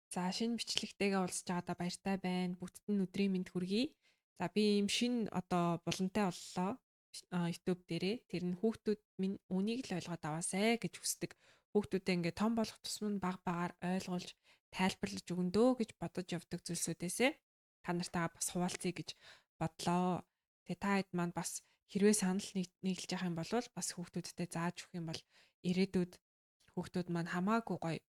За, шинэ бичлэгтэйгээ уулзж байгаадаа баяртай байна. Бүгдд нь өдрийн мэнд хүргэе. За, би ийм шинэ одоо булантай боллоо. YouTube дээрээ. Тэр нь хүүхдүүд минь үнийг л ойлгоод аваасай гэж хүсдэг. Хүүхдүүдээ ингээд том болох тусам нь баг багаар ойлгуулж, тайлбарлаж өгөн дөө гэж бодож явдаг зүйлсүүдээсээ та нартайгаа бас хуваалцъя гэж бодлоо. Тэгээ та хэд маань бас хэрвээ санал нийлж явах юм бол бас хүүхдүүдтэй зааж өгөх юм бол ирээдүйд хүүхдүүд маань хамаагүй гоё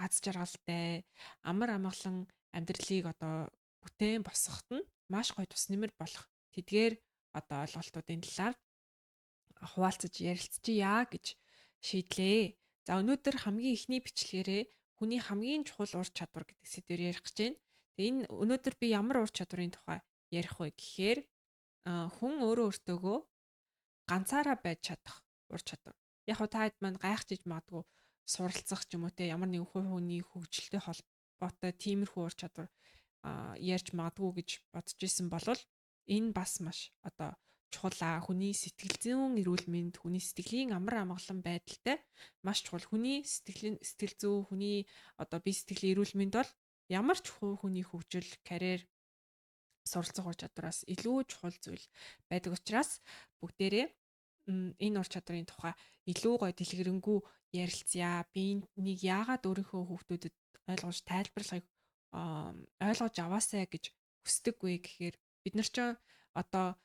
аз жаргалтай, амар амгалан амьдралыг одоо бүтээн босгоход нь маш гоё тус нэмэр болох тэдгээр одоо ойлголтуудын талаар хуваалцаж ярилцчихъя гэж шийдлээ. За, өнөөдөр хамгийн эхний бичлэгээрээ хүний хамгийн чухал ур чадвар гэдэг сэдвээр ярих гэж байна. Тэгээ энэ өнөөдөр би ямар ур чадварын тухай ярих вэ гэхээр хүн өөрөө өөртөөгөө ганцаараа байж чадах ур чадвар. Яг хөө та хэд маань гайхчихж магадгүй суралцах ч юм уу те, ямар нэгэн хувь хүний хөгжилтэй холбоотой тиймэрхүү ур чадвар ярьж магадгүй гэж бодож исэн болол энэ бас маш одоо чухал аа. Хүний сэтгэл зүйн эрүүл мэнд, хүний сэтгэлийн амар амгалан байдалтай маш чухал. Хүний сэтгэлийн сэтгэл зүй, хүний одоо бие сэтгэлийн эрүүл мэнд бол ямар ч хувь хүний хөгжил, карьер, суралцах ур чадвараас илүү чухал зүйл байдаг учраас бүгдээрээ энэ ур чадварын тухай илүү гоё дэлгэрэнгүй ярилцъя. Би энийг яагаад өөрийнхөө хүүхдүүдэд ойлгож тайлбарлахыг ойлгож аваасай гэж хүсдэг вэ гэхээр бид нар ч одоо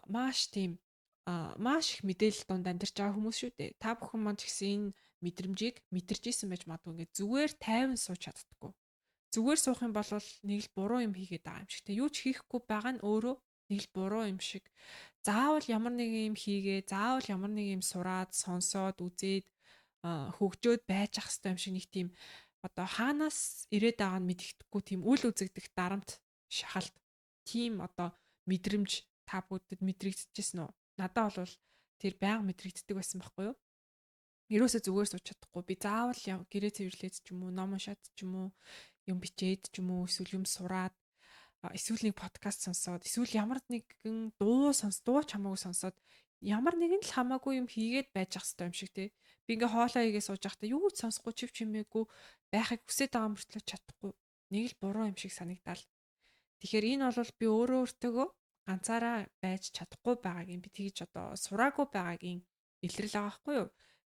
маш тийм маш их мэдээлэл донд амьдарч байгаа хүмүүс шүү дээ. Та бүхэн маань ч гэсэн энэ мэдрэмжийг мэдэрч исэн байж магадгүй, ингээд зүгээр тайван сууж чаддаггүй. Зүгээр суух юм бол нэг л буруу юм хийгээд байгаа юм шиг. Тэ юу ч хийхгүй байгаа нь өөрөө нэг л буруу юм шиг. Заавал ямар нэг юм хийгээ, заавал ямар нэг юм сураад, сонсоод, үзээд хөгжөөд байж ах хэрэгтэй юм шиг нэг тийм одоо хаанаас ирээд байгаа нь мэддэхгүй тийм үл үзэгдэх дарамт, шахалт, тийм одоо мэдрэмж та бүгдэд мэдрэгдчихсэн үү? Надад бол тэр байнга мэдрэгддэг байсан байхгүй юу? Ерөөсөө зүгээр сууж чадахгүй. Би заавал гэрээ цэвэрлээд ч юм уу, ном уншаад ч юм уу, юм бичээд ч юм уу, эсвэл юм сураад, эсвэл нэг подкаст сонсоод, эсвэл ямар нэгэн дуу сонс, дуу ч хамаагүй сонсоод, ямар нэгэн л хамаагүй юм хийгээд байж ах хэрэгтэй юм шиг те. Би ингээ хоолоо хийгээ сууж байхдаа юу ч сонсохгүй, чив чимээгүй байхыг хүсэж байгаа мөртлөө чадахгүй. Нэг л буруу юм шиг санагдаал. Тэгэхээр энэ бол би өөрөө өөртөөгөө ганцаараа байж чадахгүй байгаагийн, би тэгж одоо сураагүй байгаагийн илрэл байгаа байхгүй юу?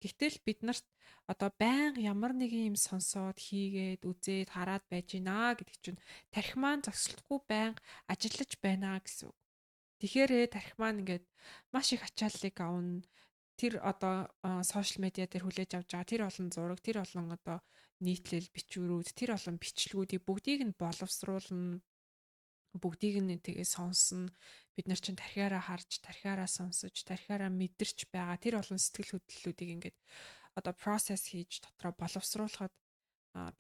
Гэтэл бид нарт одоо байнга ямар нэгэн юм сонсоод, хийгээд, үзээд, хараад байж гинэ гэдэг чинь тархи маань зогсолтгүй байнга ажиллаж байна гэсэн үг. Тэгэхээр тархи маань ингээд маш их ачааллыг авна. Тэр одоо сошиал медиа дээр хүлээж авч байгаа тэр олон зураг, тэр олон одоо нийтлэл бичвэрүүд, тэр олон бичлэгүүдийг бүгдийг нь боловсруулна, бүгдийг нь тэгээ сонсно. Бид нар чинь тархиараа харж, тархиараа сонсож, тархиараа мэдэрч байгаа тэр олон сэтгэл хөдлөлүүдийг ингээд одоо процесс хийж дотроо боловсруулахад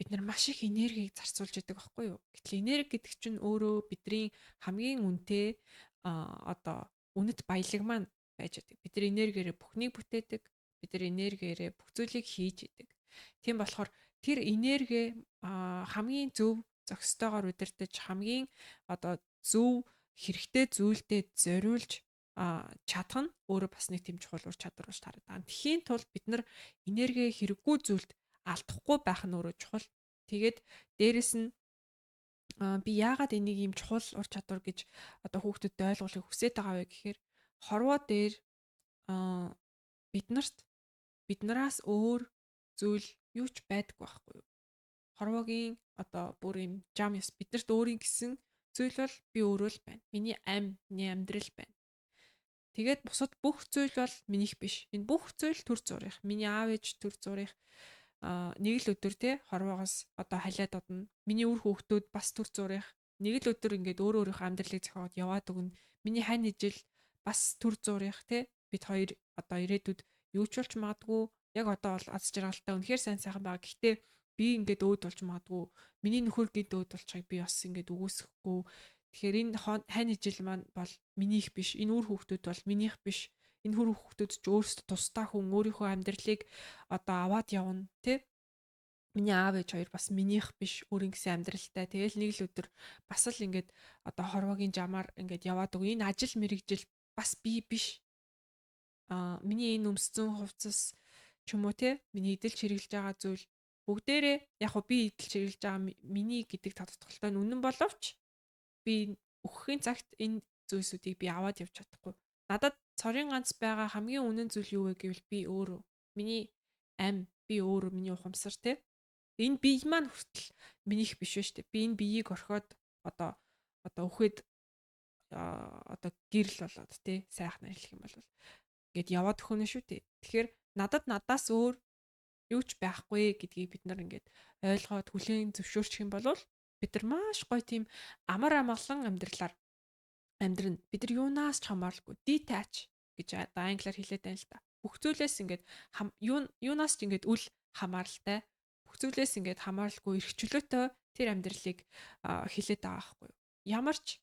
бид нар маш их энергийг зарцуулж идэг байхгүй юу? Гэтэл энерги гэдэг чинь өөрөө бидний хамгийн үнэтэй одоо үнэт баялаг маань байж байдаг. Бид нар энергиэрээ бүхнийг бүтээдэг. Бид нар энергиэрээ бүх зүйлийг хийж идэг. Тийм болохоор тэр энерги хамгийн зөв зохистойгоор удирдах, хамгийн одоо зөв хэрэгтэй зүйлдээ зориулж чадах нь өөрөө бас нэг тийм чухал ур чадвар болж таарад байгаа. Тэхийн тулд бид нар энерги хэрэггүй зүйлд алдахгүй байх нь өөрөө чухал. Тэгээд дээрэс нь би яагаад энийг ийм чухал ур чадвар гэж одоо хүүхдэд ойлгуулахыг хүсэж байгаа вэ гэхээр хорвоо дээр бид нарт биднээс өөр зүйл юу ч байдаггүй байхгүй юу? Хорвоогийн одоо бүр юм жам ёс биднэрт өөрийн гэсэн зүйл бол би өөрөө л байна. Миний ам, миний амьдрал байна. Тэгээд бусад бүх зүйл бол минийх биш. Энэ бүх зүйл түр зуурынх. Миний аав ээж түр зуурынх. Нэг л өдөр те хорвоогоос одоо халиад одно. Миний үр хүүхдүүд бас түр зуурынх. Нэг л өдөр ингээд өөр өөрийнхөө амьдралыг зохиогоод яваад өгнө. Миний хань ижил бас түр зуурынх те. Бид хоёр одоо ирээдүйд юу ч болж магадгүй. Яг одоо бол аз жаргалтай, үнэхээр сайн сайхан байгаа. Гэхдээ би ингээд өөд болж магадгүй. Миний нөхөр гинт өөд болчихыг би бас ингээд үгүйсэхгүй. Тэгэхээр энэ хань ижил маань бол минийх биш. Энэ үр хүүхдүүд бол минийх биш. Энэ үр хүүхдүүд ч өөрсдөө тусдаа хүн, өөрийнхөө амьдралыг одоо аваад явна тий. Миний аав ээж хоёр бас минийх биш, өөрийн гэсэн амьдралтай. Тэгэл нэг л өдөр бас л ингээд одоо хорвоогийн жамаар ингээд яваад өгнө. Энэ ажил мэргэжил бас би биш. Миний энэ өмссөн хувцас ч юм уу те, миний эдэлж хэрэглэж байгаа зүйл Бүгдээрээ яг хөө би идэл чиглэж байгаа миний гэдэг тодтголтой нь үнэн боловч би өөххийн цагт энэ зүйлсүүдийг би аваад явж чадахгүй. Надад цорын ганц байгаа хамгийн үнэн зүйл юу вэ гэвэл би өөрөө. Миний ам, би өөрөө, миний ухамсар те. Энэ бие маань хүртэл минийх биш вэ штэ. Би энэ биеийг орхиод одоо өхөд одоо гэрэл болоод те сайхан хэлэх юм бол ингээд яваад өгнө шүү дээ. Тэгэхээр надад надаас өөр юу ч байхгүй гэдгийг бид нар ингээд ойлгоод хүлээн зөвшөөрчих юм бол бид нар маш гоё тийм амар амгалан амьдралаар амьдрна. Бид нар юунаас ч хамааралгүй detach гэж одоо англиар хэлээд байна л да. Бүх зүйлээс ингээд юунаас ч ингээд үл хамааралтай, бүх зүйлээс ингээд хамааралгүй эрх чөлөөтэй тэр амьдралыг хэлээд байгаа байхгүй юу. Ямар ч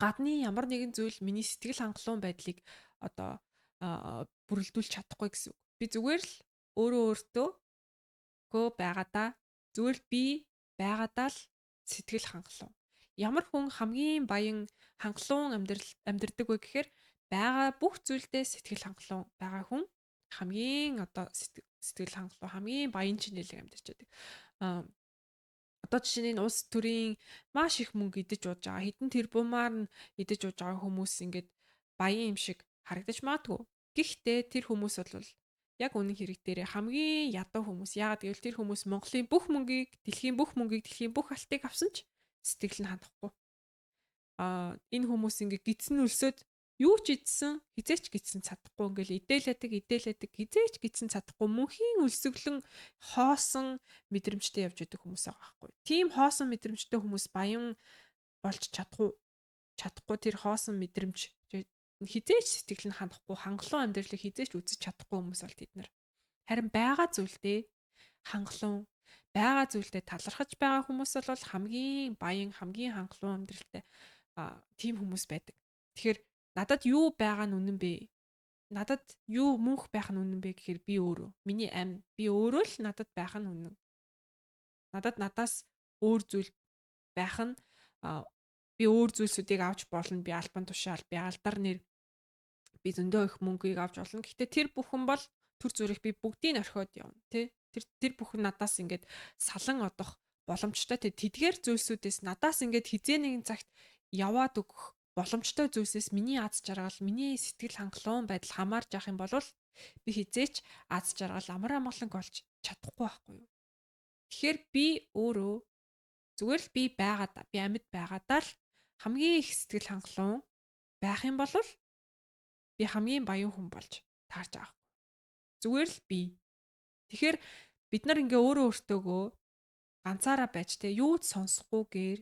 гадны ямар нэгэн зүйл миний сэтгэл хангалуун байдлыг одоо бүрэлдүүлж чадахгүй гэсэн үг. Би зүгээр л өөрөө өөртөө гөө байгаадаа зүгээр л би байгаадаа л сэтгэл хангалуун. Ямар хүн хамгийн баян хангалуун амьдрал амьдрдаг вэ гэхээр байгаа бүх зүйлдээ сэтгэл хангалуун байгаа хүн хамгийн одоо сэтгэл хангалуун, хамгийн баян чинэлэг амьдарч байдаг. Одоо жишээ нь улс төрийн маш их мөнгө идэж ууж байгаа, хэдэн тэрбумаар нь идэж ууж байгаа хүмүүс ингээд баян юм шиг харагдаж магадгүй. Гэхдээ тэр хүмүүс бол яг үнэн хэрэг дээрээ хамгийн ядуу хүмүүс. Яагаад гэвэл тэр хүмүүс Монголын бүх мөнгийг, дэлхийн бүх мөнгийг, дэлхийн бүх алтыг авсан ч сэтгэл нь ханахгүй. Энэ хүмүүс ингээд гидсэн өлсөд юу ч идсэн хизээч гидсэн чадахгүй ингээл идээлэдэг идээлэдэг хизээч гидсэн чадахгүй мөнхийн өлсөглөн хоосон мэдрэмжтэй явж байдаг хүмүүс байгаа байхгүй. Тийм хоосон мэдрэмжтэй хүмүүс баян болж чадахгүй тэр хоосон мэдрэмж хизээч сэтгэл нь ханахгүй, хангалуун амьдралыг хизээч үзэж чадахгүй хүмүүс бол тэд нар. Харин байгаа зүйлдээ хангалуун, байгаа зүйлдээ талархаж байгаа хүмүүс бол хамгийн баян, хамгийн хангалуун амьдралтай тийм хүмүүс байдаг. Тэгэхээр надад юу байгаа нь үнэн бэ? Надад юу мөнх байх нь үнэн бэ гэхээр би өөрөө. Миний ам, би өөрөө л надад байх нь үнэн. Надад надаас өөр зүйл байх нь би өөр зүйлсүүдийг авч болно. Би албан тушаал, би алдар нэр, би зөндөө их мөнгийг авч болно. Гэхдээ тэр бүхэн бол төр зүрх би бүгдийг орхиод явна, тий? Тэр бүхэн надаас ингээд салан одох боломжтой. Тэдгээр зүйлсүүдээс надаас ингээд хизээ нэгэн цагт яваад өгөх боломжтой зүйлсээс миний аз жаргал, миний сэтгэл хангалуун байдал хамаарч явах юм бол би хизээч аз жаргал, амар амгаланг олж чадахгүй байхгүй юу? Тэгэхээр би өөрөө зүгээр л би байгаадаа, би амьд байгаадаа л хамгийн их сэтгэл хангалуун байх юм бол би хамгийн баян хүн болж таарч байгаа байхгүй. Зүгээр л би. Тэгэхээр бид нар ингээ өөрөө өөртөөгөө ганцаараа байж те юу ч сонсохгүйгээр,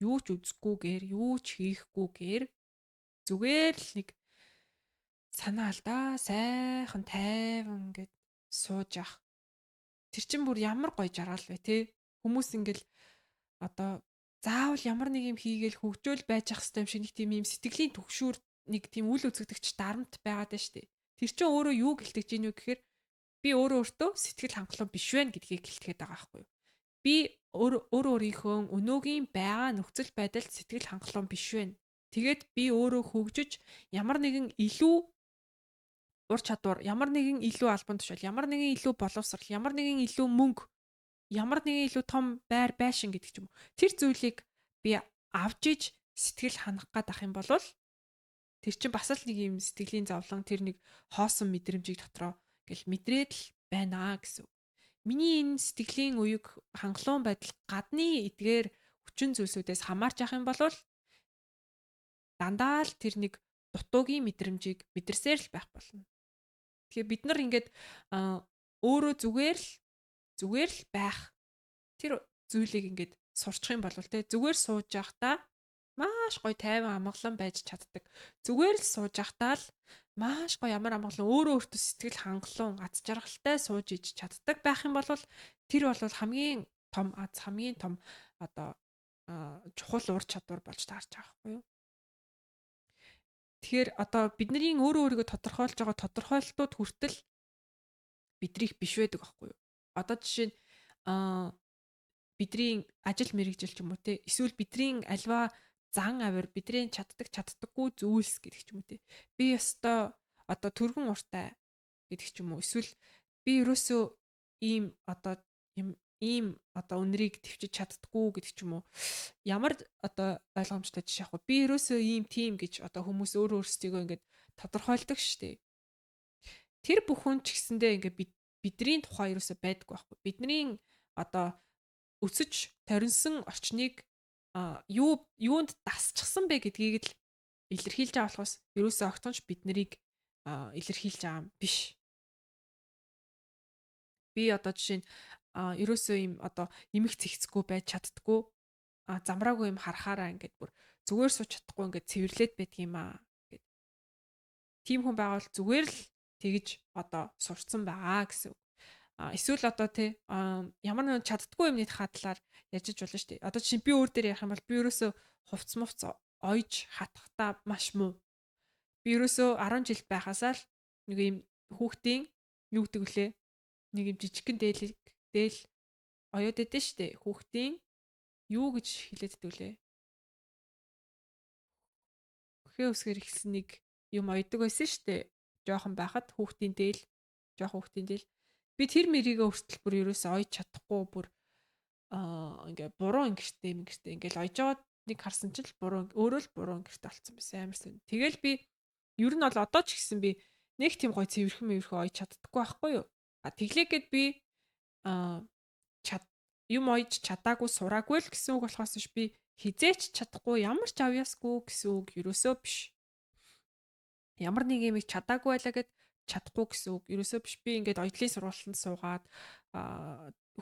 юу ч үзэхгүйгээр, юу ч хийхгүйгээр зүгээр л нэг санаа л да сайхан тайван ингээд сууж явах. Тэр чин бүр ямар гоё жаргал вэ те. Хүмүүс ингээл одоо заавал ямар нэг юм хийгээл хөгжөөл байж ах хэвээр юм шиг нэг тийм юм сэтгэлийн түгшүүр, нэг тийм үл үзэгдэгч дарамт байгаад байна штэ. Тэр чин өөрөө юу гэлтэж гин үү гэхээр би өөрөө өөртөө сэтгэл хангалуун биш вэ гэдгийг гэлтгэхэд байгаа байхгүй юу. Би өөр өөрийнхөө өнөөгийн байгаа нөхцөл байдалд сэтгэл хангалуун биш вэ. Тэгээд би өөрөө хөгжиж ямар нэгэн илүү ур чадвар, ямар нэгэн илүү албан тушаал, ямар нэгэн илүү боловсрал, ямар нэгэн илүү мөнгө, ямар нэгэн илүү том байр байшин гэдэг ч юм уу. Тэр зүйлийг би авч иж сэтгэл ханах гад ах юм бол тэр чинь бас л нэг юм сэтгэлийн зовлон, тэр нэг хоосон мэдрэмжийг дотроо ингээл мэдрээд л байна гэсэн. Миний энэ сэтгэлийн уяг, хангалуун байдал гадны эдгээр хүчин зүйлсүүдээс хамаарч явах юм бол дандаа л тэр нэг дутуугийн мэдрэмжийг мэдэрсээр л байх болно. Тэгэхээр бид нар ингээд өөрөө зүгээр л байх тэр зүйлийг ингээд сурчих юм бол те зүгээр сууж явахдаа маш гоё тайван амгалан байж чаддаг. Зүгээр л сууж явахдаа л маш гоё амар амгалан өөрөө өөртөө сэтгэл хангалуун, аз жаргалтай сууж иж чаддаг байх юм бол тэр бол хамгийн том аз, хамгийн том одоо чухал ур чадвар болж таарч байгаа байхгүй юу? Тэгэхээр одоо бидний өөрөө өөрийгөө тодорхойлж байгаа тодорхойлолтууд хүртэл бидрих биш байдаг байхгүй юу? Одоо жишээ нь бидний ажил мэргэжил ч юм уу те эсвэл бидний альва зан авир, бидний чаддаг чаддаггүй зүйлс гэдэг ч юм уу те. Би ёстой одоо түргэн уртай гэдэг ч юм уу. Эсвэл би ерөөсөө Ийм одоо юм ийм одоо үнэрийг төвчж чаддггүй гэдэг ч юм уу. Ямар одоо ойлгомжтой жишээ ах вэ? Би ерөөсөө ийм тийм гэж одоо хүмүүс өөр өөрсдийгөө ингээд тодорхойлдог шүү дээ. Тэр бүхэн ч гэсэндээ ингээд бидний тухай ерөөсөө байдаггүй байхгүй. Бидний одоо өсөж торинсон орчныг юу юунд дасчихсан бэ гэдгийг л илэрхийлж байгаа болохоос ерөөсөө огтхонч бид нарыг илэрхийлж байгаа юм биш. Би одоо жишээ нь ерөөсөө юм одоо эмх цэгцгүй байж чаддггүй, замраагүй юм харахаараа ингээд бүр зүгээр сууч чадахгүй ингээд цэвэрлээд байдаг юм аа гэд. Тийм хүн байгаа бол зүгээр л тэгж одоо сурцсан байгаа гэсэн үг. Эсвэл одоо тий ямар нэгэн чаддгүй юмны талаар ярьж болно шүү дээ. Одоо жишээ нь би өөр дээр ярих юм бол би ерөөсөө хувц мувц ойж хатахтаа маш муу. Би ерөөсөө 10 жил байхасаа л нэг юм хүүхдийн юу гэдэг вүлээ? Нэг юм жижигхэн дээл оёод байдсан шүү дээ. Хүүхдийн юу гэж хэлээд байдаг вүлээ? Хөхөө өсгөр ихсэн нэг юм оёдог байсан шүү дээ. Жохон байхад хүүхдийн дээл, жохон хүүхдийн дээл. Би тэр мэрийгээ хүртэл бүр ерөөсөө ойж чадахгүй, бүр ингээ буруу ингэртэй ингэртэй ингээл ойж яваад нэг харсан чинь л буруу, өөрөө л буруу ингэртэй болцсон байсан, амар сонь. Тэгэл би ер нь бол одоо ч гэсэн би нэг тийм гой цэвэрхэн мэвэрхэн ойж чаддаггүй байхгүй юу? А тэглээгээд би чад юм ойж чадаагүй, сураагүй л гэсэн үг болохоос биш, би хизээч чадахгүй, ямар ч авьяасгүй гэсэн үг ерөөсөө биш. Ямар нэг юмыг чадаагүй байлаа гэд чадахгүй гэсэн үг ерөөсөө биш. Би ингээд оёдлын сургалтанд суугаад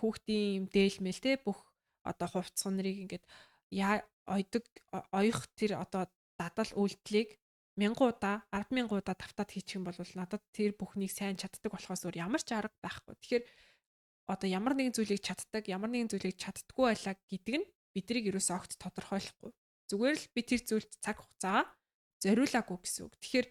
хүүхдийн юм дээлмэл те бүх одоо хувцас нарыг ингээд яа ойдог оёх тэр одоо дадал үйлдэлийг 1000 удаа, 10,000 удаа тавтаад хийчих юм бол надад тэр бүхнийг сайн чаддаг болохоос өөр ямар ч арга байхгүй. Тэгэхээр одоо ямар нэгэн зүйлийг чаддаг, ямар нэгэн зүйлийг чаддаггүй байлаа гэдэг нь биднийг ерөөсөө огт тодорхойлохгүй. Зүгээр л би тэр зүйлд цаг хугацаа зориулаагүй гэсэн үг. Тэгэхээр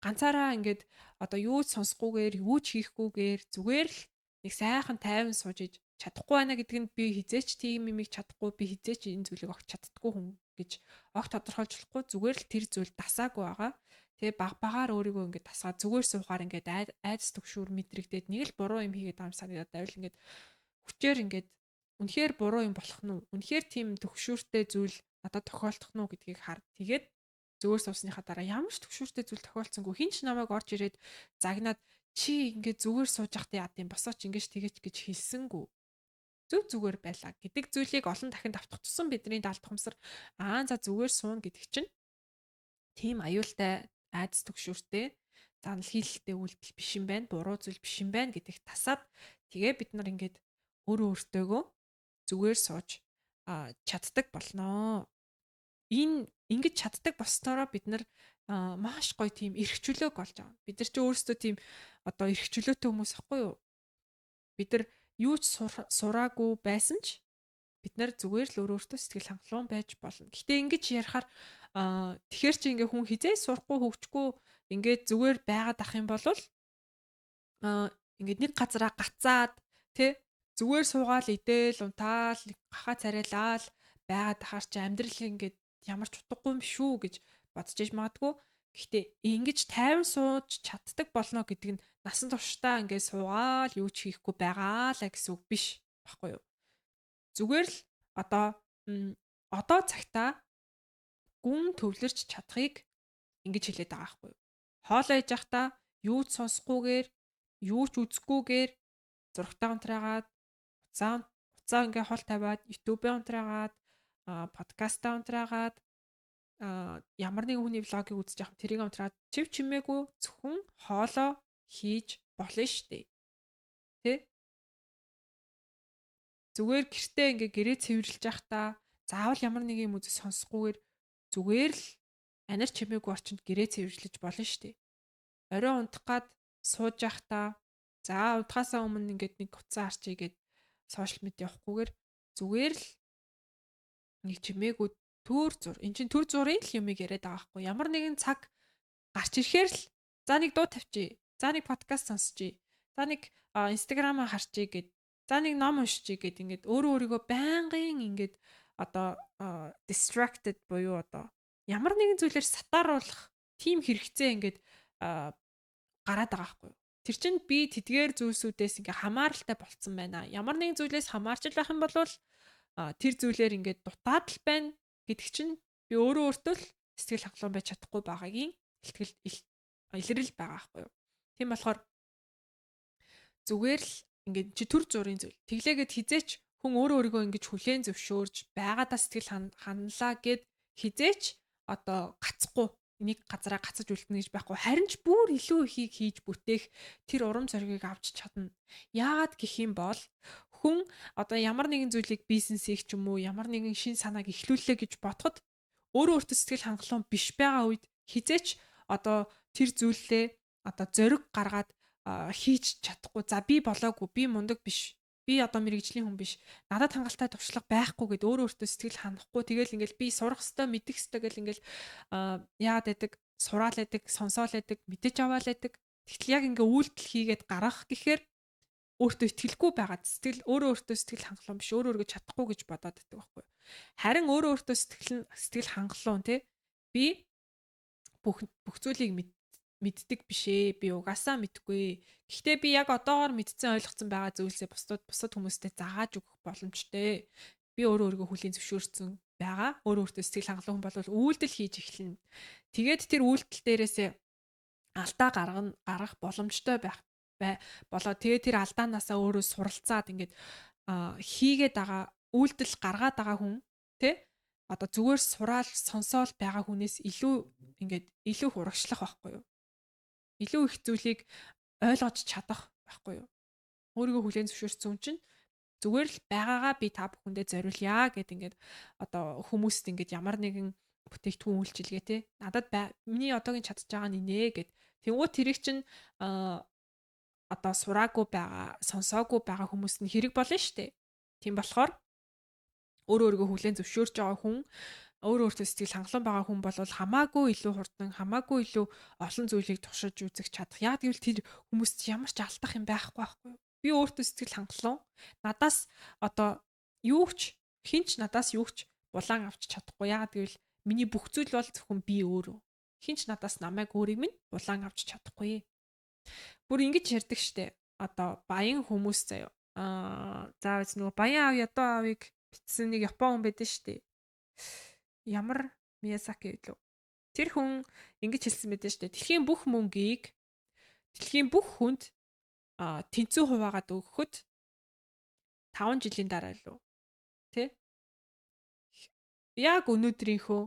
ганцаараа ингээд одоо юу ч сонсохгүйгээр, юу ч хийхгүйгээр зүгээр л нэг сайхан тайван сууж иж чадахгүй байна гэдэг нь би хизээч тийм юмыг чадахгүй, би хизээч энэ зүйлийг огт чаддаггүй хүн гэж огт тодорхойлж болохгүй. Зүгээр л тэр зүйл дасаагүй байгаа. Тэгээ баг багаар өөрийгөө ингээд дасгаа, зүгээр суухаар ингээд айдас төгшүүр мэдрэгдээд нэг л буруу юм хийгээд байгаа юм санагдаад байвал ингээд хүчээр ингээд үнэхээр буруу юм болох нь уу? Үнэхээр тийм төгшүүртэй зүйл надад тохиолдох нь уу гэдгийг хар. Тэгээд зүгээр суусныхаа дараа ямар ч төгшүүртэй зүйл тохиолдсонгүй, хин ч намайг орж ирээд загнаад чи ингээд зүгээр сууж явахдаа яад юм босооч ингэж тэгэж гэж хэлсэнгүү. Зөв зүгээр байлаа гэдэг зүйлийг олон дахин давтах тусам бидний даалт ухамсар аа за зүгээр суун гэдэг чинь тийм аюултай, айдас төгшүүртэй, занал хийлэлтэй үйлдэл биш юм байна, буруу зүйл биш юм байна гэдэгт тасаад тэгээ бид нар ингээд өөрөө өөртөөгөө зүгээр сууж чаддаг болноо. Энэ ингэж чаддаг болсноороо бид нар маш гоё тийм эрх чөлөөг олж авна. Бид нар ч өөрсдөө тийм одоо эрх чөлөөтэй хүмүүс ахгүй юу? Бид нар юу ч сураагүй байсан ч бид нар зүгээр л өөр өөртөө сэтгэл хангалуун байж болно. Гэтэ ингэж ярихаар тэгэхээр чи ингээ хүн хизээ сурахгүй, хөгжихгүй ингээд зүгээр байгаад ах юм бол ингээд нэг газараа гацаад тэ зүгээр суугаал идэл унтаал гахаа царайлаал байгаад ахаар чи амьдрал ингээд ямар ч утгагүй юм шүү гэж бодож иж магадгүй. Гэхдээ ингэж тайван сууж чаддаг болно гэдэг нь насан туршдаа ингээд суугаал юу ч хийхгүй байгаа л гэсэн үг биш баггүй юу? Зүгээр л одоо цагтаа гүн төвлөрч чадахыг ингэж хэлээд байгаа байхгүй юу? Хоолоо ээж явахдаа юу ч сонсохгүйгээр, юу ч үзэхгүйгээр зурагтаа унтраагаад, утсаа ингээ хол тавиад, YouTube-ээ унтраагаад, подкастаа унтраагаад, ямар нэгэн хүний влогийг үзэж явах тэрийг унтраад чив чимээгүй зөвхөн хоолоо хийж болно шүү дээ. Тэ? Зүгээр гэртээ ингээ гэрээ цэвэрлж явахдаа заавал ямар нэг юм үзэж сонсохгүйгээр зүгээр л анир чимээгүй орчинд гэрээ цэвэрлэж болно шүү дээ. Орой унтах гад сууж явахдаа за унтахаасаа өмнө ингээд нэг утсаа харчий гээд сошиал медиа явахгүйгээр зүгээр л нэг чимээгүй төр зур. Эн чинь төр зурын л юмыг яриад байгаа байхгүй. Ямар нэгэн цаг гарч ирэхээр л за нэг дуу тавьчих. За нэг подкаст сонсчий. За нэг Инстаграмаа харчий гэд. За нэг ном уншчихъя гэд ингээд өөрөө өөрийгөө байнгын ингээд одоо distracted буюу одоо ямар нэгэн зүйлээр сатааруулах тийм хэрэгцээ ингээд гараад байгаа байхгүй. Тэр чинь би тэдгээр зүйлсүүдээс ингээ хамааралтай болцсон байна. Ямар нэгэн зүйлээс хамаарч л байх юм бол тэр зүйлээр ингээд дутаад л байна гэдэг чинь би өөрөө өөртөө л сэтгэл хангалуун байж чадахгүй байгаагийн илтгэл илрэл байгаа байхгүй юу. Тийм болохоор зүгээр л ингээд чи төр зургийн зүйл. Тэглээгээд хизээч хүн өөрөө өөрийгөө ингэж хүлээн зөвшөөрж байгаадаа сэтгэл ханлаа гэд хизээч одоо гацхгүй нэг газараа гацаж үлдэнэ гэж байхгүй. Харин ч бүр илүү ихийг хийж бүтээх тэр урам зоригийг авч чадна. Яагаад гэх юм бол хүн одоо ямар нэгэн зүйлийг бизнесийг ч юм уу ямар нэгэн шин санааг эхлүүллээ гэж бодоход өөрөө өөртөө сэтгэл хангалуун биш байгаа үед хизээч одоо тэр зүйлээ одоо зориг гаргаад хийж чадахгүй. За би болоогүй, би мундаг биш. Би одоо мэрэгжлийн хүн биш. Надад хангалттай туршлага байхгүй гэд өөрөө өөртөө сэтгэл ханахгүй. Тэгэл ингээл би сурах ёстой, мэдэх ёстой гэл ингээл яагаад байдаг, сураал байдаг, сонсоол байдаг, мэдэж аваал байдаг. Тэгтэл яг ингээ үйлдэл хийгээд гаргах гэхээр өөртөө итгэлгүй байгаад сэтгэл өөрөө өөртөө сэтгэл хангалуун биш, өөрөө өөргөө чадахгүй гэж бодоод байдаг байхгүй. Харин өөрөө өөртөө сэтгэл хангалуун тий би бүх зүйлийг мэддэг биш ээ. Би угаасаа мэдгүй. Гэхдээ би яг одоогоор мэдсэн ойлгоцсон байгаа зүйлсээ бусдад хүмүүстэй загааж өгөх боломжтой. Би өөрөө өөрийгөө хүлийн зөвшөөрсөн байгаа. Өөрөө өөртөө сэтгэл хангалуун хүн бол үйлдэл хийж эхэлнэ. Тэгээд тэр үйлдэл дээрээсээ алдаа гаргах боломжтой байх болоо. Тэгээд тэр алдаанаасаа өөрөө суралцаад ингээд хийгээд байгаа үйлдэл гаргаад байгаа хүн тий одоо зүгээр сураал сонсоол байгаа хүнээс илүү ингээд илүү их урагшлах байхгүй юу? Илүү их зүйлийг ойлгож чадах байхгүй юу? Өөрийгөө хүлээн зөвшөөрсөн хүн чинь зүгээр л байгаагаа би та бүхэндээ зориулъя гэд ингээд одоо хүмүүст ингээд ямар нэгэн бүтээгдэхүүн үйлчилгээ те надад миний одоогийн чадж байгаа нь инэ гэд тэнгуү тэрийг чинь одоо сураагүй байгаа, сонсоогүй байгаа хүмүүст нь хэрэг болно шүү дээ. Тийм болохоор өөрөө өөрийгөө хүлээн зөвшөөрж байгаа хүн, өөрөө өөртөө сэтгэл хангалуун байгаа хүн бол хамаагүй илүү хурдан, хамаагүй илүү олон зүйлийг туршиж үзэх чадах. Яг гэвэл тэр хүмүүст ямар ч алдах юм байхгүй байхгүй юу? Би өөртөө сэтгэл хангалуун. Надаас одоо юу ч хинч надаас юу ч булаан авч чадахгүй. Яг гэвэл миний бүх зүйл бол зөвхөн би өөрөө. Хинч надаас намайг өөрийг минь булаан авч чадахгүй. Бүр ингэж ярьдаг штэ. Одоо баян хүмүүс заяа. За нөгөө баян аав ядуу аавыг бичсэн нэг Япон хүн байдаг штэ. Ямар Миязаки гэлөө. Тэр хүн ингэж хэлсэн байдаг штэ. Дэлхийн бүх мөнгийг дэлхийн бүх хүнд тэнцүү хуваагаад өгөхөд 5 жилийн дараа лөө. Тэ? Яг өнөөдрийнхөө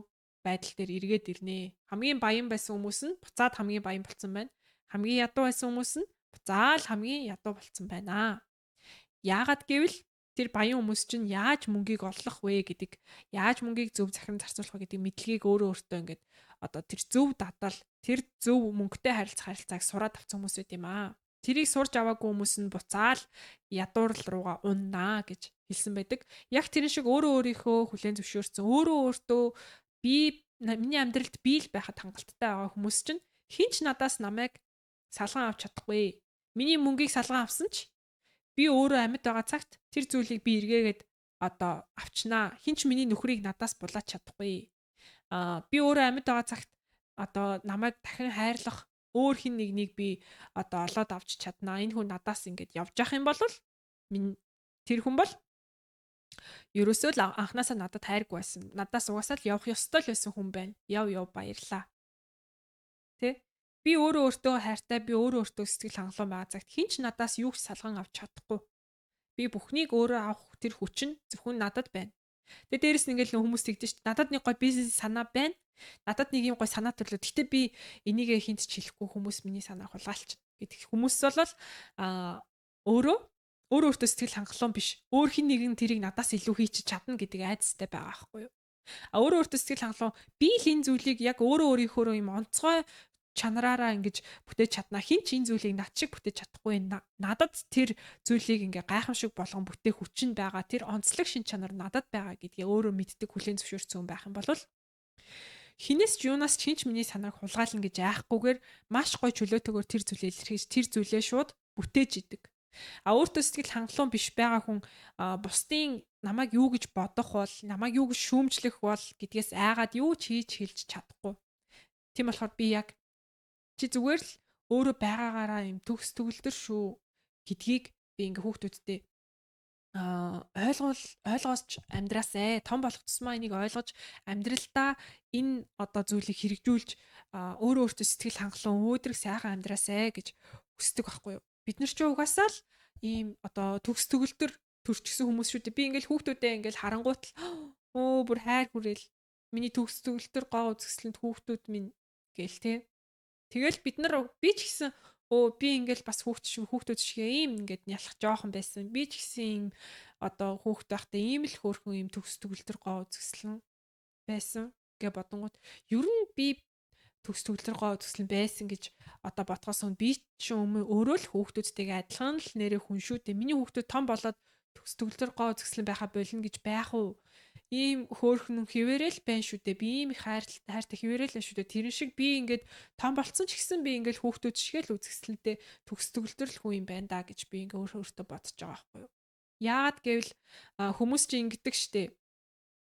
байдал дээр эргээд ирнэ. Хамгийн баян байсан хүмүүс нь буцаад хамгийн баян болцсон байна. Хамгийн ядуу байсан хүмүүс нь буцаал хамгийн ядуу болцсон байна. Яагаад гэвэл тэр баян хүмүүс чинь яаж мөнгийг олох вэ гэдэг, яаж мөнгийг зөв захин зарцуулах вэ гэдэг мэдлэгийг өөрөө өөртөө ингээд одоо тэр зөв дадал, тэр зөв мөнгөтэй харилцах харилцааг сураад авсан хүмүүс байт юм аа. Тэрийг сурж аваагүй хүмүүс нь буцаал ядуурл руугаа уннаа гэж хэлсэн байдаг. Яг тэрэн шиг өөрөө өөрийнхөө хүлээн зөвшөөрсөн, өөрөө өөртөө би миний амьдралд би л байхад хангалттай байгаа хүмүүс чинь хинч надаас намайг салган авч чадахгүй. Миний мөнгийг салган авсан ч би өөрөө амьд байгаа цагт тэр зүйлийг би эргээгээд одоо авчнаа. Хинч миний нөхрийг надаас булаач чадахгүй. Би өөрөө амьд байгаа цагт одоо намайг дахин хайрлах өөр хин нэгнийг би одоо олоод авч чаднаа. Энэ хүн надаас ингэж явж явах юм бол минь тэр хүн бол ерөөсөө л анханасаа надад хайргүй байсан. Надаас угаасаа л явах ёстой л байсан хүн байна. Яв яв баярлаа. Тэ? Би өөрөө өөртөө хайртай, би өөрөө өөртөө сэтгэл хангалуун байгаа цагт хинч надаас юу ч салган авч чадахгүй. Би бүхнийг өөрөө авах тэр хүч нь зөвхөн надад байна. Тэгээ дээрэс нь ингээл хүмүүс тэгдэж шүү дээ. Надад нэг гой бизнес санаа байна. Надад нэг юм гой санаа төрлөө. Гэтэ би энийгээ хинт ч хэлэхгүй хүмүүс миний санааг хулгайлч гэдэг хүмүүс бол өөрөө өөртөө сэтгэл хангалуун биш. Өөр хин нэгэн тэрийг надаас илүү хийчих чадна гэдэг айдастай байгаа байхгүй юу? А өөрөө өөртөө сэтгэл хангалуун би л энэ зүйлийг яг өөрөө өөрийнхөө юм онцгой чанараараа ингэж бүтээж чадна. Хин ч энэ зүйлийг над шиг бүтээж чадахгүй. Надад тэр зүйлийг ингээ гайхамшиг болгон бүтээх хүч нь байгаа. Тэр онцлог шин чанар надад байгаа гэдгээ өөрөө мэддэг хүлээн зөвшөөрсөн хүн байх юм бол хинээс ч юунаас ч хинч миний санааг хулгайлна гэж айхгүйгээр маш гоё чөлөөтэйгээр тэр зүйлээ илэрхийлж тэр зүйлээ шууд бүтээж идэг. А өөртөө сэтгэл хангалуун биш байгаа хүн бусдын намайг юу гэж бодох бол, намайг юу гэж шүүмжлэх бол гэдгээс айгаад юу ч хийж хэлж чадахгүй. Тийм болохоор би яг чи зүгээр л Өөрөө байгаагаараа юм төгс төгөлдөр шүү гэдгийг би ингээ хүүхдүүдтэй ойлгоосч амьдраасай. Том болох тусмаа энийг ойлгож амьдралдаа энэ одоо зүйлийг хэрэгжүүлж өөрөө өөртөө сэтгэл хангалуун өөдрөг сайхан амьдраасай гэж хүсдэг байхгүй юу? Бид нар ч угаасаа л ийм одоо төгс төгөлдөр төрчихсөн хүмүүс шүү дээ. Би ингээл хүүхдүүдээ ингээл харангуут л өө бүр хайр хүрээл миний төгс төгөлдөр гоо үзэсгэлэнт хүүхдүүд минь гээл те. Тэгэл бид нар би ч гэсэн өө би ингээл бас хүүхд шиг хүүхдүүд шиг ийм ингээд нялх жоохон байсан. Би ч гэсэн ийм одоо хүүхд байхдаа ийм л хөөрхөн ийм төгс төгөлдөр гоо үзэсгэлэн байсан гэ бодонгууд ер нь би төгс төгөлдөр гоо үзэсгэлэн байсан гэж одоо бодхоос өмнө би ч өмнө өөрөө л хүүхдүүдтэйгээ адилхан л нэрээ хүн шүү дээ. Миний хүүхдүүд том болоод төгс төгөлдөр гоо үзэсгэлэн байха болно гэж байх уу? Ийм хөөрхөн хിവэрэл байна шүү дээ. Би ийм их хайртай хിവэрэл байна шүү дээ. Тэрэн шиг би ингээд том болцсон ч гэсэн би ингээд хүүхдүүд шиг л үзэсгэлэнтэй төгс төгөлдөр л хүн юм байна да гэж би ингээд өөрөө өөртөө бодож байгаа байхгүй юу. Яагаад гэвэл хүмүүс чи ингэдэг штэ.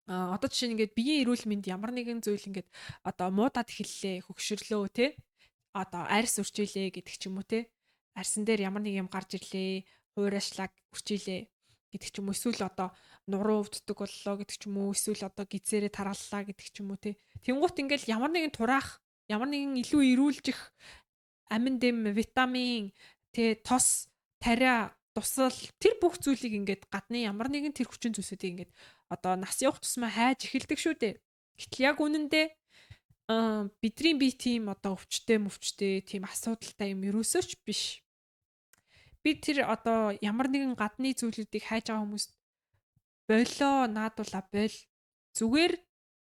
Одоо жишээ нь ингээд биеийн эрүүл мэнд ямар нэгэн зүйл ингээд одоо муудаад эхэллээ, хөгшөрлөө те. Одоо арьс үрчилээ гэдэг ч юм уу те. Арьсан дээр ямар нэг юм гарч ирлээ, хуурайшлаг үрчилээ гэдэг ч юм уу, эсвэл одоо нуруу өвддөг боллоо гэдэг ч юм уу, эсвэл одоо гизээрээ таргаллаа гэдэг ч юм уу те. Тэнгуут ингээл ямар нэгэн тураах, ямар нэгэн илүү эрүүлжих амин дэм, витамин, те, тос, тариа, дусал тэр бүх зүйлийг ингээд гадны ямар нэгэн тэр хүчин зүйлсүүдийг ингээд одоо нас явах тусмаа хайж эхэлдэг шүү дээ. Гэтэл яг үнэндээ бидний бие тийм одоо өвчтэй мөвчтэй тийм асуудалтай юм ерөөсөө ч биш. Би тэр одоо ямар нэгэн гадны зүйлүүдийг хайж байгаа хүмүүст болоо наадуулаа бол зүгээр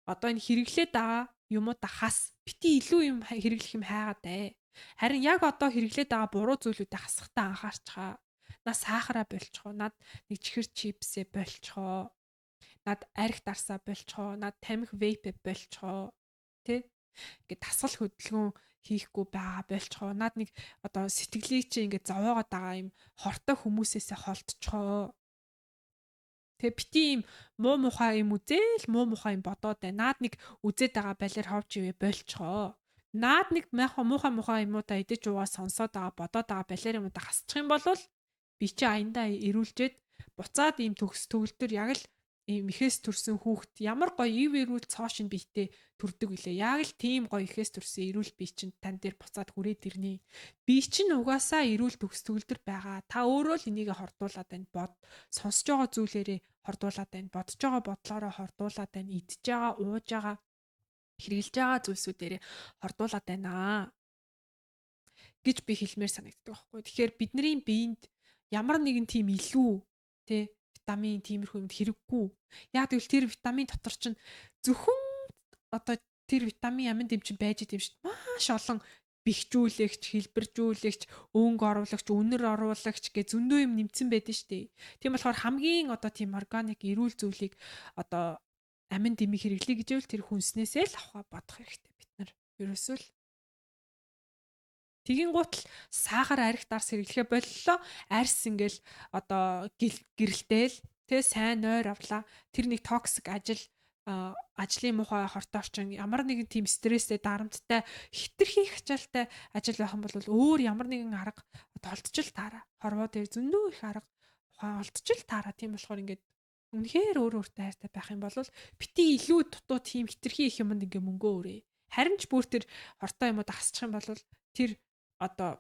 одоо энэ хэрэглээд байгаа юмудаа хас бити илүү юм хэрэглэх юм хайгаад бай. Харин яг одоо хэрэглээд байгаа буруу зүйлүүдэд хасахтаа анхаарчгаа. Наа сахараа болчихоо. Над нэг чихэр чипсээ болчихоо. Над арх дарсаа болчихоо. Над тамхи вейп болчихоо. Тэ? Ингээд дасгал хөдөлгөөн хийхгүй байгаа болчихоо. Над нэг одоо сэтгэлийг чи ингээд зовоогоод байгаа юм хортой хүмүүсээсээ холдчихоо. Тэгээ бити юм муу мухай юм үзээл муу мухай юм бодоод байна. Наад нэг үзээд байгаа балер ховж ивэ болчихоо. Наад нэг муухай мухай юмудаа идэж уугаа сонсоод байгаа бодоод байгаа балер юмудаа хасчих юм бол би чи аяндаа эрүүлжээд буцаад ийм төгс төгөлдөр яг л ийм ихэс төрсэн хүүхэд ямар гоё ив эрүүл цоо шин биетэй төрдөг үлээ. Яг л тийм гоё ихэс төрсэн эрүүл бие чинь тань дээр буцаад хүрээд ирнэ. Би чинь угаасаа эрүүл төгс төгөлдөр байгаа. Та өөрөө л энийг хордуулаад байна. Бод сонсож байгаа зүйлээрээ хордуулаад байна. Бодож байгаа бодлоороо хордуулаад байна. Идж байгаа, ууж байгаа, хэрэглэж байгаа зүйлсүүдээрээ хордуулаад байна гэж би хэлмээр санагддаг байхгүй. Тэгэхээр бидний биед ямар нэгэн тийм илүү тэ витамин тиймэрхүү юмд хэрэггүй. Яг гэвэл тэр витамин дотор чинь зөвхөн одоо тэр витамин амин дэм чинь байж идэм шүү дээ. Маш олон бэхжүүлэгч, хэлбэржүүлэгч, өнгө оруулагч, үнэр оруулагч гэ зөндөө юм нэмсэн байдэн шүү дээ. Тийм болохоор хамгийн одоо тийм органик эрүүл зүйлийг одоо амин дэмий хэрэглэе гэж ивэл тэр хүнснээсээ л авах бодох хэрэгтэй бид нар. Ерөөсөө л Тэгин гутал сахар арх дарс хэрэглэхэ боллоо. Арьс ингээл одоо гэрэлтээл тэ сайн нойр авлаа. Тэр нэг токсик ажил ажлын муухай хортой орчин ямар нэгэн тийм стресстэй дарамттай хитрхи ачаалтай ажил байх юм бол өөр ямар нэгэн арга одоо олдчил таараа. Хорвоо дээр зөндөө их арга ухаан олдчил таараа. Тийм болохоор ингээд үнэхээр өөр өөртөө хайртай байх юм бол бити илүү дутуу тийм хитрхи их юмд ингээ мөнгөө өрөө. Харин ч бүр тэр хортой юмуд хасчих юм бол тэр одоо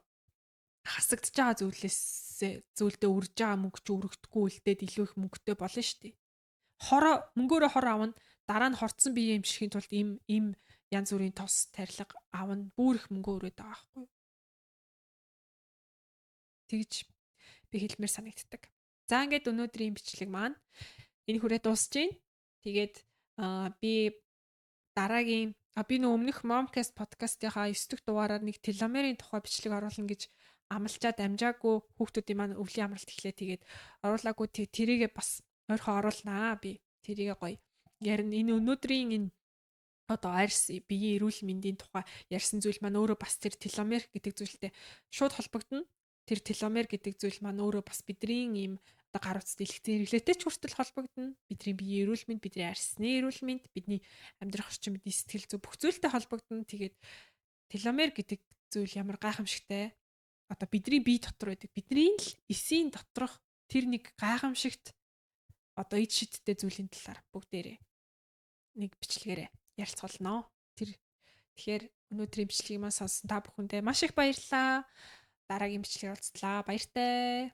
хасагдж байгаа зүйлээс зүйлдээ үрж байгаа мөнгө чи өргөдөхгүй үлдээд илүү их мөнгөтэй болно шүү дээ. Хороо мөнгөөрөө хор авна, дараа нь хорцсон бие эмчихийн тулд им янз бүрийн тос тарилга авна, бүр их мөнгө өрөөд байгаа байхгүй юу? Тэгж би хэлмээр санагддаг. За ингээд өнөөдрийн бичлэг маань энэ хүрээ дуусж байна. Тэгээд би дараагийн би нөө өмнөх Momcast podcast-ийнхаа 9 дахь дугаараар нэг теломерийн тухай бичлэг оруулна гэж амлчаад амжаагүй хүүхдүүдийн маань өвлийн амралт эхлэе тэгээд оруулаагүй тэрийгээ бас ойрхон оруулнаа би тэрийгээ гоё ярина. Энэ өнөөдрийн энэ одоо арьс биеийн эрүүл мэндийн тухай ярьсан зүйл маань өөрөө бас тэр теломер гэдэг зүйлтэй шууд холбогдоно. Тэр теломер гэдэг зүйл маань өөрөө бас бидний ийм одоо гар утас дэлгэцэн хэрэглээтэй ч хүртэл холбогдоно. Бидний биеийн эрүүл мэнд, бидний арьсны эрүүл мэнд, бидний амьдрах орчин, бидний сэтгэл зүй бүх зүйлтэй холбогдоно. Тэгээд теломер гэдэг зүйл ямар гайхамшигтай одоо бидний бие дотор байдаг. Бидний л эсийн доторх тэр нэг гайхамшигт одоо ид шидтэй зүйлийн талаар бүгдээрээ нэг бичлэгээрээ ярилцгаолно. Тэгэхээр өнөөдрийн бичлэгийг маань сонссон та бүхэндээ маш их баярлалаа. Дараагийн бичлэгээр уулзлаа. Баяртай.